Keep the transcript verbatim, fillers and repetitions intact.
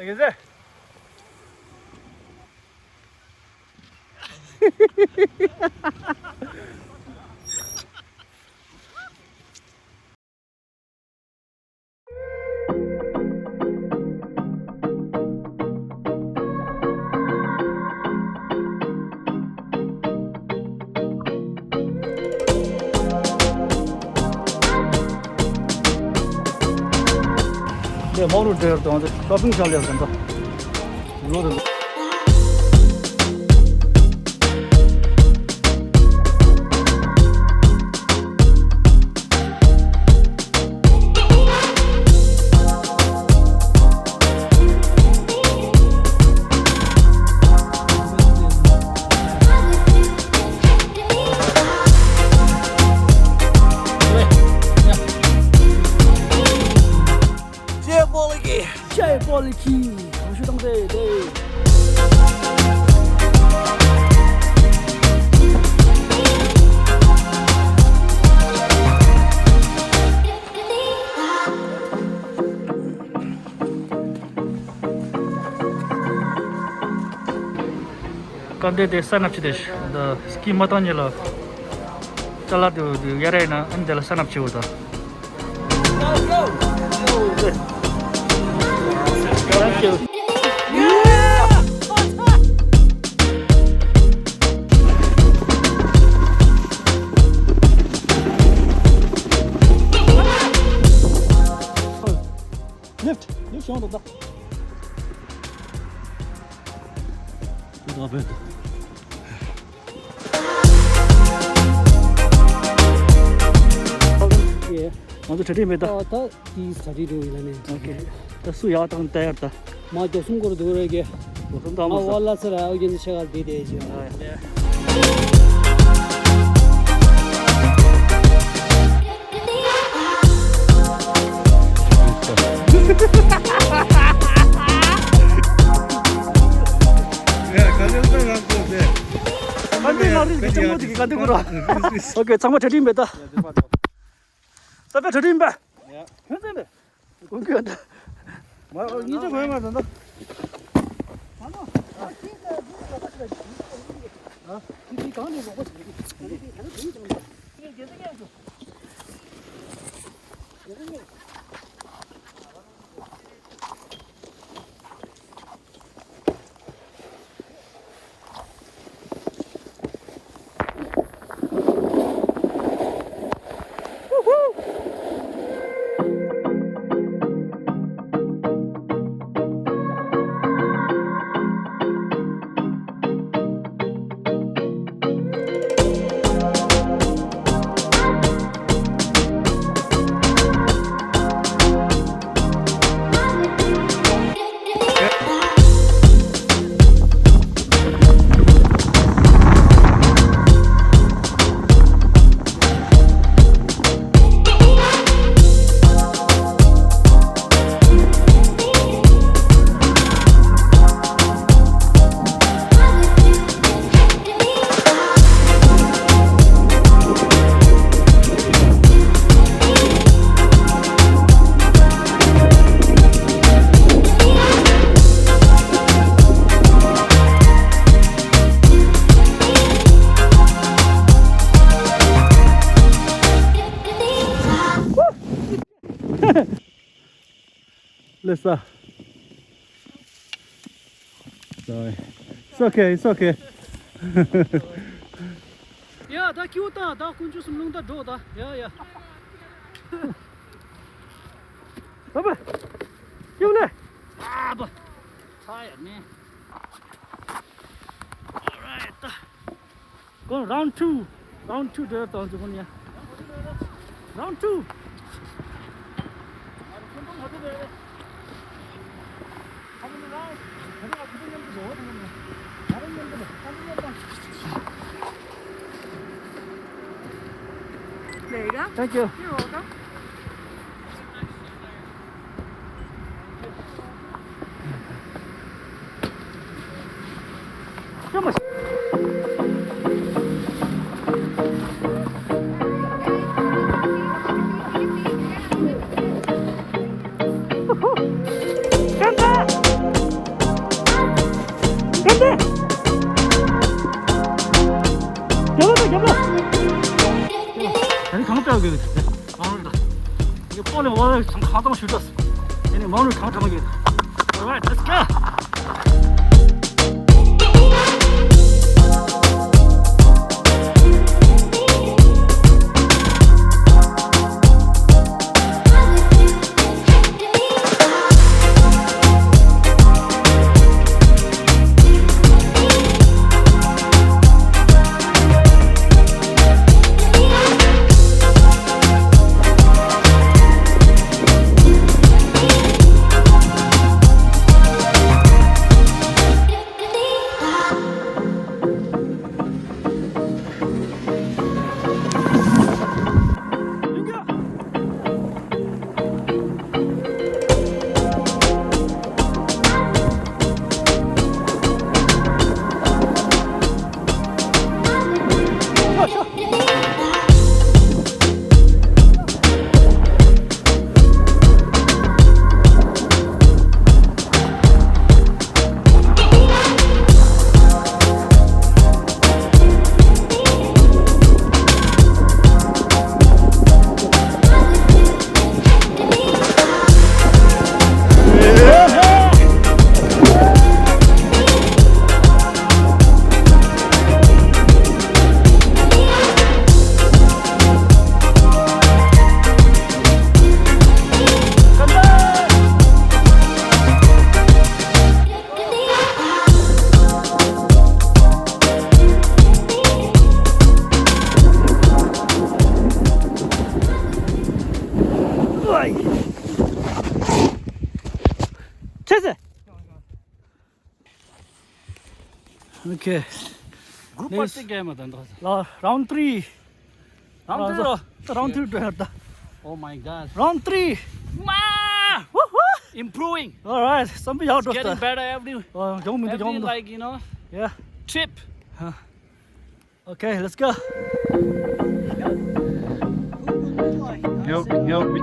ཡིན་ཟེར། འདི་མོ་རུ་འདྲེར་དང་འདི་ཤོ་པིང་ཤོ་ལེར་དང་འདི་ལོ་རུ། ཅེ་པོ་ལི་ཁི། ཅེ་པོ་ལི་ཁི། གང་ཞུ་དང་དེ་དེ། སྐབས་འདི་དེ་ས་ནབ་ཆི་དེ་འདི་སྐྱིད་མ་བཏང་ཉེ་ལ་ཅ་ལག་དེ་ཡ་ར་ཡིན་ན་ཨ་ནི་དེ་ལ་ས་ནབ་ཆི་བོ་ད། Thank you. Lift, lift ཡོང་འདུག་ད། ད་བེད། ང་ཚོ་གྲ་སྒྲིག་མེད་ད། ཨ་ད་དེའི་གྲ་སྒྲིག་འགྲོ་ཡིན་ལ་ནས། ཨོ་ཁེ། ད་སུ་ཡག་དང་ད་ཡར་ད། མ་མགྱོགས་སུམ་སྐོར་འདུག་རེ་གེ། མགྱོགས་སུམ་དང་མ་མ་ས། ཝ་ལ་ཚེ་ར་ཨོ་རྒྱན་ཆེ་གར་བསྡད་དེ་ཅི། ཨ་ཡ། ཨོ་ཁེ། ཚང་མ་གྲ་སྒྲིག་མེད་ད། ད་བེད་གྲ་སྒྲིག་མེད་ད། ཡ། ཁྱོད་ཚན་པས། གོང་གི་ཡོད་ད། མ་ཨོ་གཉིས་ཆ་གོ་ཡ་མ་ད་ད། ཨ་ཁྱི་ཁྱི་གང་ནས་ལོག་པ་ཞིག་རེད། ཁྱི་ཁྱི་གང་ནས་ལོག་པ་ཞིག་རེད། ལེ་ས། Sorry. It's okay, it's okay. ཡ་ད་ཁྱེའུ་ད་ད་དཀོན་མཆོག་གསུམ་རླུང་རྟ་འགྲོ་ད། ཡ་ཡ། ད་བ། ཁྱེའུ་ལེ། ཨ་བ། ཚ་ཡ་ནི། Alright. Go round two. Round two འགྲོ་ཡ་དང་ཚོ་ཀུན་ཡ། Round two. There you go. Thank you. You're welcome. ངས་པོ་ལས་བ་ལས་ཚང་ཁ་ཚང་ཞུ་དྲག་སོང་། དེ་ནས་མང་རུ་གང་གྲངས་ཡོད། Alright, let's go. Okay. Group party game ད་འདི། Round three. Round three རོ། Round three འགྲོ་ཡར་ད། Oh my God. Round three. Wow. Woohoo. Improving. All right. བསམ་པ་ཡག་འགྲོ་ད། Getting better every, ཡོང་མི་འདུག every, ཡོང་མི་འདུག like, you know, yeah, trip. Okay, let's go. Help, help me.